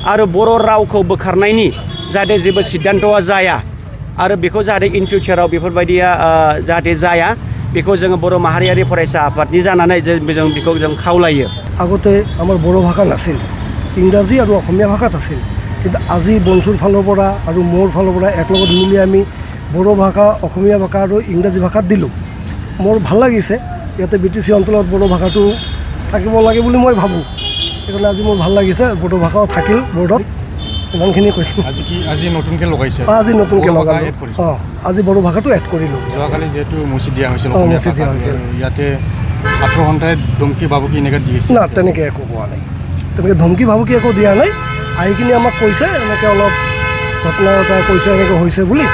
आरो बर' रावखौ बोखारनायनि जाहाथे जेबो सिद्धान्तआ जाया आरो बेखौ जाहाथे इन फिउचाराव बेफोरबायदिया जाहाथे जाया बेखौ जोङो बर' माहारियारि फरायसा आफादनि जानानै जों बेखौ जों खावलायो। আগতে আমাৰ বড়ো ভাষা নাছিল, ইংৰাজী আৰু অসমীয়া ভাষাত আছিল, কিন্তু আজি বঞ্চুৰ ফালৰ পৰা আৰু মোৰ ফালৰ পৰা একলগত মিলি আমি বড়ো ভাষা, অসমীয়া ভাষা আৰু ইংৰাজী ভাষাত দিলোঁ। মোৰ ভাল লাগিছে, ইয়াতে BTC অঞ্চলত বড়ো ভাষাটো থাকিব লাগে বুলি মই ভাবোঁ। সেইকাৰণে আজি মোৰ ভাল লাগিছে, বড়ো ভাষাও থাকিল বৰ্ডত। ইমানখিনি কৈছোঁ। আজি নতুনকৈ লগাইছে? আজি নতুনকৈ লগালোঁ। আজি বড়ো ভাষাটো এড কৰিলোঁ। যোৱাকালি যিহেতু মুচি দিয়া হৈছিল, মুচি দিয়া হৈছিল। ইয়াতে ছাত্ৰ সন্থাই ধমকি ভাবুকি এনেকৈ দি আছে? না, তেনেকৈ একো কোৱা নাই, তেনেকৈ ধমকি ভাবুকি একো দিয়া নাই। আহি কিনি আমাক কৈছে এনেকৈ অলপ ঘটনা এটা কৈছে, এনেকৈ হৈছে বুলি,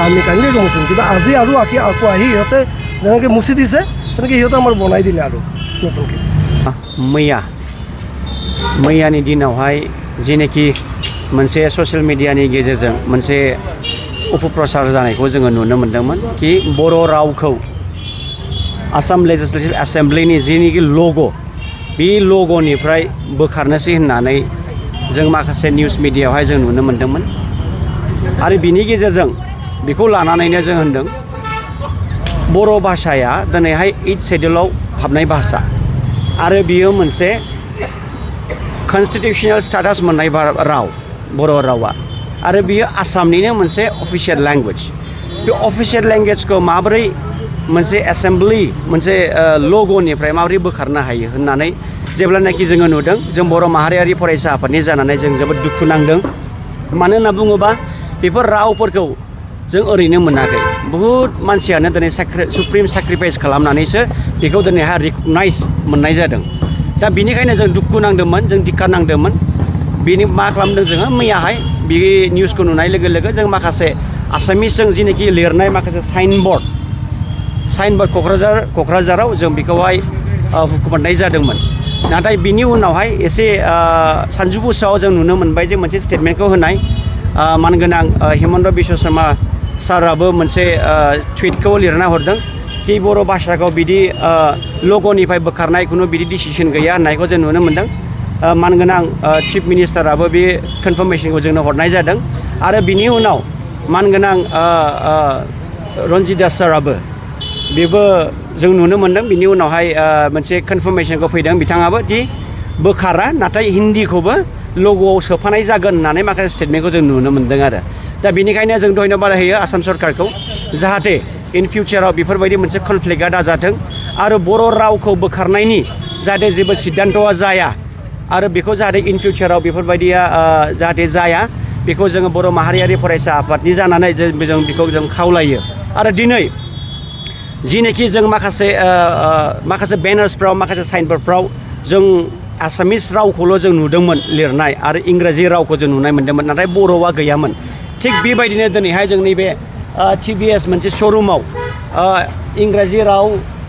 আমি কাইণ্ডলি ৰংচোন। কিন্তু আজি আৰু আকৌ আহি সিহঁতে যেনেকৈ মুচি দিছে তেনেকৈ সিহঁতে আমাৰ বনাই দিলে আৰু নতুনকৈ। मैयानि दिनावहाय जेनेखि मोनसे ससियेल मिडियानि गेजेरजों मोनसे अपप्रचार जानायखौ जोङो नुनो मोन्दोंमोन कि बर' रावखौ आसाम लेजिस्लेटिभ एसेम्ब्लिनि जेनेखि लग' बे लग'निफ्राय बोखारनोसै होननानै जों माखासे निउस मिडियायावहाय जों नुनो मोन्दोंमोन। आरो बिनि गेजेरजों बेखौ लानानैनो जों होनदों बर' भाषाया दिनैहाय 8th शेड्युलाव हाबनाय भाषा आरो बियो मोनसे कन्स्टिटिउसनेल स्टेटास मोननाय राव बर' रावा आरो बियो आसामनिनो मोनसे अफिसियेल लेंगुवेज। बे अफिसियेल लेंगुवेजखौ माबोरै मोनसे एसेम्ब्लि मोनसे लग'निफ्राय माबोरै बोखारनो हायो होननानै जेब्लानाखि जोङो नुदों, जों बर' माहारियारि फरायसा आफादनि जानानै जों जोबोद दुखु नांदों। मानो होनना बुङोबा बेफोर रावफोरखौ जों ओरैनो मोनाखै। बहुद मानसियानो दिनै सुप्रिम सेक्रिफाइस खालामनानैसो बेखौ दिनैहाय रिकगनाइज मोननाय जादों। दा बिनिखायनो जों दुखु नांदोंमोन, जों दिक्का नांदोंमोन। बेनि मा खालामदों जोङो मैयाहाय बे निउसखौ नुनाय लोगो लोगो जों माखासे आसामिसजों जिनोखि लिरनाय माखासे साइनबर्ड क'क्राझाराव जों बेखौहाय हुखुमनाय जादोंमोन। नाथाय बिनि उनावहाय एसे सानजौफुआव जों नुनो मोनबाय जे मोनसे स्टेटमेन्टखौ होनाय मानगोनां हिमन्त बिश्व शर्मा साराबो मोनसे टुइटखौ लिरना हरदों कि बर' भाषाखौ बिदि लग'निफ्राय बोखारनाय खुनु बिदि डिसिसन गैया होननायखौ जों नुनो मोन्दों। मानगोनां चिफ मिनिस्टाराबो बे कनफार्मेशनखौ जोंनो हरनाय जादों। आरो बिनि उनाव मानगोनां रन्जित दास साराबो बेबो जों नुनो मोन्दों। बिनि उनावहाय मोनसे कनफार्मेशनखौ फैदों बिथाङाबो दि बोखारा, नाथाय हिन्दीखौबो लग'आव सोफानाय जागोन होननानै माखासे स्टेटमेन्टखौ जों नुनो मोन्दों आरो। दा बेनिखायनो जों धन्यबाद होयो आसाम सरकारखौ, जाहाथे इन फिउचाराव बेफोरबायदि मोनसे कनफ्लिक्टआ दाजाथों आरो बर' रावखौ बोखारनायनि जाहाथे जेबो सिद्धान्तआ जाया आरो बेखौ जाहाथे इन फिउचाराव बेफोरबायदिया जाहाथे जाया बेखौ जोङो बर' माहारियारि फरायसा आफादनि जानानै जों बेखौ जों खावलायो। आरो दिनै जिनेखि जों माखासे बेनार्सफ्राव माखासे साइनबर्डफ्राव जों आसामिस रावखौल' जों नुदोंमोन लिरनाय आरो इंराजि रावखौ जों नुनाय मोन्दोंमोन, नाथाय बर'आ गैयामोन। थिग बेबायदिनो दिनैहाय जोंनि बे TVS मोनसे श'रुमाव इंराजि राव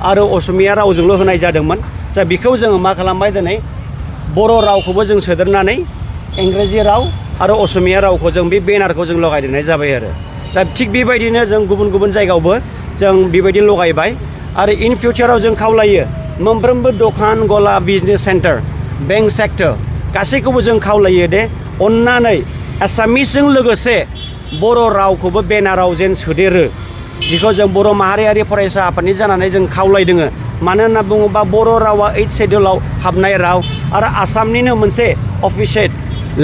आरो असमिया रावजोंल' होनाय जादोंमोन। दा बेखौ जोङो मा खालामबाय, दिनै बर' रावखौबो जों सोदेरनानै इंराजि राव आरो असमिया रावखौ जों बे बेनारखौ जों लगायदेरनाय जाबाय आरो। दा थिग बेबायदिनो जों गुबुन गुबुन जायगायावबो जों बेबायदि लगायबाय। आरो इन फिउचाराव जों खावलायो मोनफ्रोमबो दखान गला, बिजनेस सेन्टार, बेंक सेक्टर गासैखौबो जों खावलायो दे अन्नानै एसामिसजों लोगोसे बर' रावखौबो बेनाराव जेन सोदेरो। बेखौ जों बर' माहारियारि फरायसा आफादनि जानानै जों खावलायदों। मानो होनना बुङोबा बर' रावा 8th शेड्युलाव हाबनाय राव आरो आसामनिनो मोनसे अफिसियेल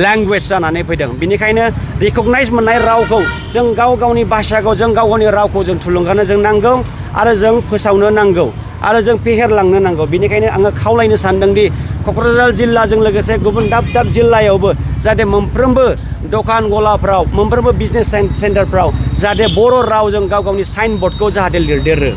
लेंगुवेज जानानै फैदों। बेनिखायनो रिकगनाइज मोननाय रावखौ जों गाव गावनि भाषाखौ, जों गाव गावनि रावखौ जों थुलुंगानो जों नांगौ आरो जों फोसावनो नांगौ आरो जों फेहेरलांनो नांगौ। बेनिखायनो आङो खावलायनो सानदोंदि क'क्राझार जिल्लाजों लोगोसे गुबुन दाब दाब जिल्लायावबो जाहाथे मोनफ्रोमबो दखान गलाफ्राव, मोनफ्रोमबो बिजनेस सेन्टारफ्राव जाहाथे बर' रावजों गाव गावनि साइनबर्डखौ जाहाथे लिरदेरो।